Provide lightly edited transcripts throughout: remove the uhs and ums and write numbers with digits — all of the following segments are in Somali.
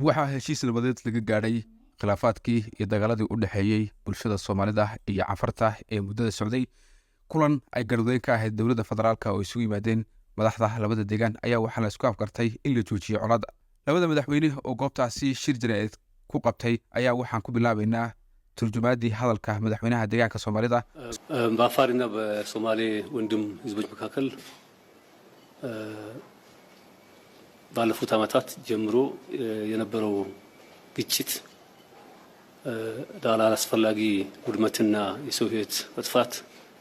Waxaa heshiis nabadeed laga gaadhay khilaafaadkii iyo dagaaladii u dhexeeyey bulshada Soomaalida iyo Cafarta ee muddada socday. Kulan ay garwadeyn ka ahayd dowladda federaalka oo isugu yimaadeen madaxda labada deegaan ayaa waxaa la isku afgartay in la joojiyo colaadda. Labada madaxweyne oo goobtaasi shir jaraa'id ku qabtay ayaa waxaan ku bilaabaynaa turjumaaddii hadalka madaxweynaha deegaanka Soomaalida. በአፋርና በሶማሌ ወንድም ህዝቦች መካከል ባለፉት ዓመታት ጀምሮ የነበረው ግጭት ላላስፈላጊ ውድመትና የሰው ህይወት መጥፋት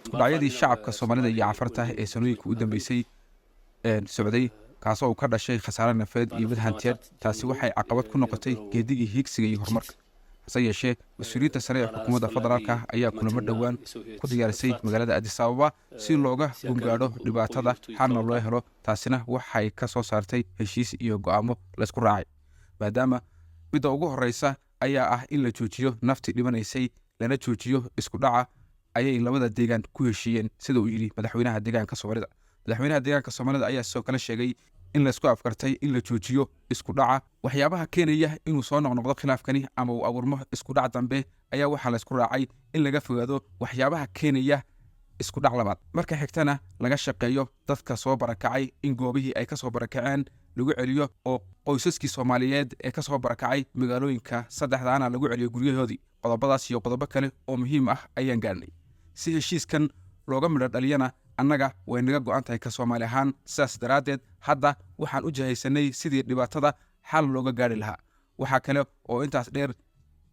Isku dhacyadii shacabka Soomaalida iyo Cafarta ee sanooyinka u dambeysay socday, kaasoo uu ka dhashay khasaare nafeed iyo mid hantiyeed, taasi waxay caqabad ku noqotay geedigii hiigsiga iyo horumarka. Hase yeeshee, mas-uuliyiinta sare ee xukuumadda federaalka ayaa kulamo dhowaan ku diyaarisay magaalada Addis Ababa si looga gungaadho dhibaatada, xalna loo helo. Taasina waxay ka soo saartay heshiis iyo go'aamo laysku raacay, maadaama midda ugu horeysa ayaa ah in la joojiyo naftii dhibanaysay, lana joojiyo isku dhaca ayay labada deegaan ku heshiiyeen, sida uu yidhi madaxweynaha deegaanka Soomaalida. Madaxweynaha deegaanka Soomaalida ayaa sidoo kale sheegay in laysku afgartay in la joojiyo isku dhaca. Waxyaabaha keenaya inuu soo noqnoqdo khilaafkani ama uu abuurmo isku dhac dambe ayaa waxaa laysku raacay in laga fogaado waxyaabaha keenaya isku dhac labaad. Marka xigtana laga shaqeeyo dadka soo barakacay in goobihii ay ka soo barakaceen lagu celiyo, oo qoysaskii Soomaaliyeed ee ka soo barakacay magaalooyinka saddexdaana lagu celiyo guryahoodii. Qodobadaas iyo qodobo kale oo muhiim ah ayaan gaarnay. Si heshiiskan looga midho dhaliyana, annaga way naga go'an tahay ka Soomaali ahaan. Sidaas daraaddeed, hadda waxaan u jahaysanay sidii dhibaatada xal looga gaari lahaa. Waxaa kale oo intaas dheer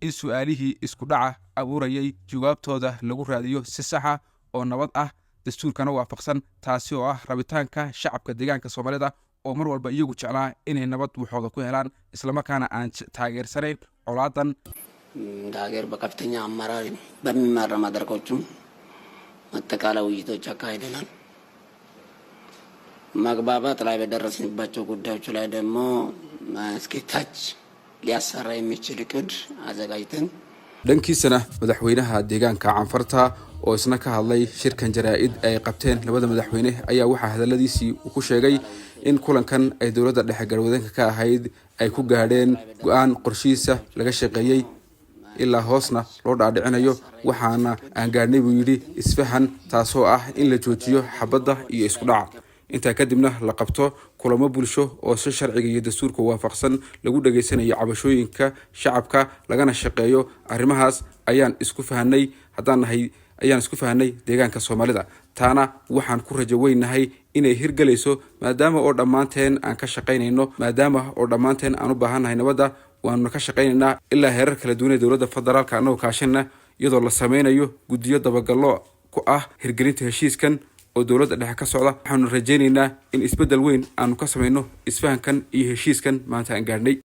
in su'aalihii isku dhaca abuurayay jawaabtooda lagu raadiyo si saxa oo nabad ah, dastuurkana waafaqsan, taasi oo ah rabitaanka shacabka deegaanka Soomaalida oo mar walba iyagu jeclaa inay nabad waxooda ku helaan, islamarkaana aan taageersanayn colaadan. እንደ ሀገር በከፍተኛ አመራር በሚመራ መድረኮችም አጠቃላይ ውይይቶች አካሂደናል። መግባባት ላይ በደረስንባቸው ጉዳዮች ላይ ደግሞ እስከ ታች ሊያሰራ የሚችል እቅድ አዘጋጅተን Dhankiisana, madaxweynaha deegaanka Canfarta oo isna ka hadlay shirkan jaraa'id ay qabteen labada madaxweyne ayaa waxaa hadaladiisii uu ku sheegay in kulankan ay dowladda dhexe garwadeenka ka ahayd ay ku gaadheen go'aan qorshihiisa laga shaqeeyey, ilaa hoosna loo dhaadhicinayo. Waxaana aan gaadhnay, buu yidhi, isfahan, taasoo ah in la joojiyo xabadda iyo isku dhaca. Intaa kadibna la qabto kulamo bulsho oo si sharciga iyo dastuurka waafaqsan lagu dhageysanayo cabashooyinka shacabka, lagana shaqeeyo arrimahaas. Ayaan isku fahanay haddaan nahay, ayaan isku fahanay deegaanka Soomaalida. Taana waxaan ku rajo weynahay inay hirgelayso, maadaama oo dhammaanteen aan ka shaqaynayno, maadaama oo dhammaanteen aan u baahannahay nabadda. Waanuna ka shaqaynaynaa ilaa heerar kala duwan ee dowladda federaalka annagoo kaashanna, iyadoo la sameynayo guddiyo dabagallo ku ah hirgelinta heshiiskan oo dowladda dhexe ka socda. Waxaanu rajaynaynaa in isbeddel weyn aanu ka samayno isfahankan iyo heshiiskan maanta aan gaadhnay.